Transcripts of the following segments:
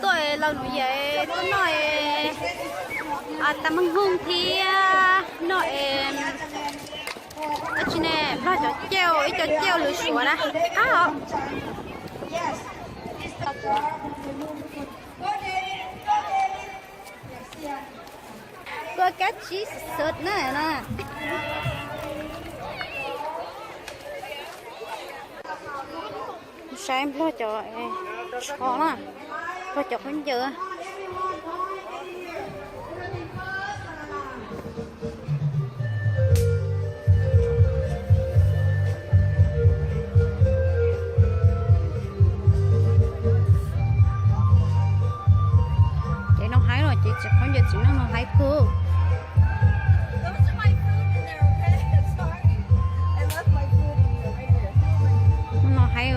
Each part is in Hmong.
Tuaj laus nus yawm tuaj noj tas maj hooj thiab noj es dab tsi ne, nplog cov cauj, ib co cauj lwm suav na. Ab os, tuaj kab tsib xwb na na. Saib nplog cov tsho na, nplog cov khaub ncaws. Ces no haib los ces txiv khaub ncaws txiv neej no haib kawg. No haib,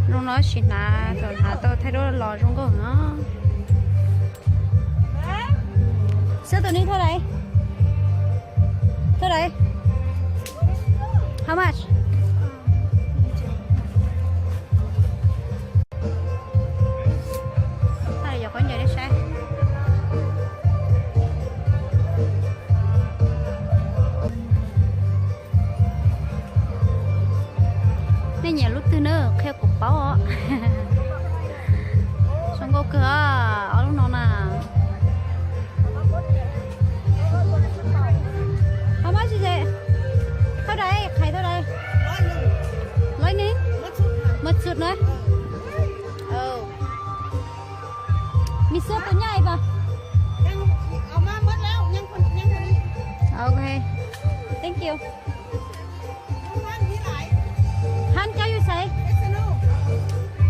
no no tab sis hnav, thaum hnav tau thaij duab los zoo nkauj no. Xwb tus nej thaj dais, thaj dais, how much? Thaj dais yog khaub ncaws nej saib. Nej nyiam lub twg na qhia kuv paub os. Zoo nkauj kawg os, ob lub no na. How much is it? Thaj dais, qhais thaj dais. Lightning? Mos txwm na. Nws xwb tus nyaj ib pas. Ok. Thank you. Hab cov yus xaiv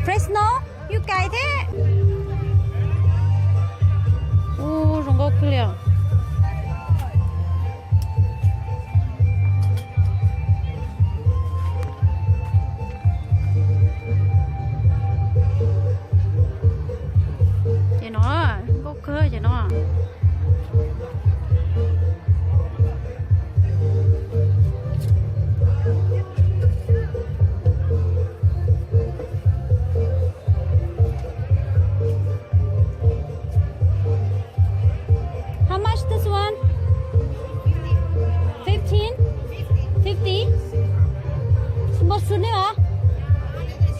Fresno, yus kais thiab. Ub, zoo nkauj kawg li os. Ces no, nkauj kawg ces no. How much this one? Fifteen? Fifty? Npog xwb ne os?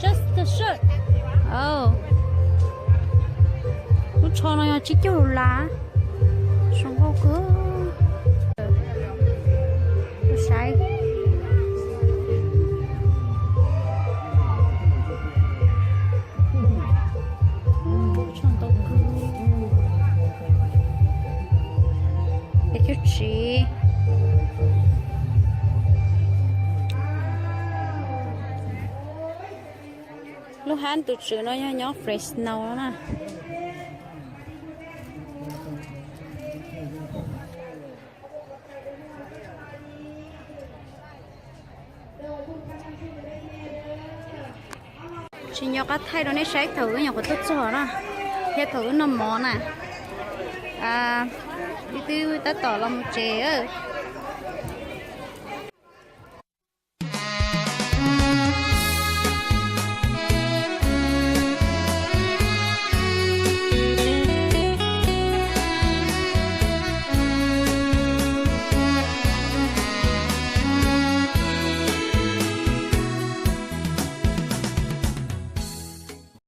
Just the shirt. Oh. Lub tsho no yog tsib caug dollar. Zoo nkauj kawg. Saib. Tsho ntau kawg. Peb caug tsib. Lub hab tus tswv no yog nyob Fresno no na. Tsis nco qab thaij rau nej saib thaum wb nyuam qhuav tuaj txog na, thiab thaum wb noj mov na. Wb twb tab tom los mus tsev.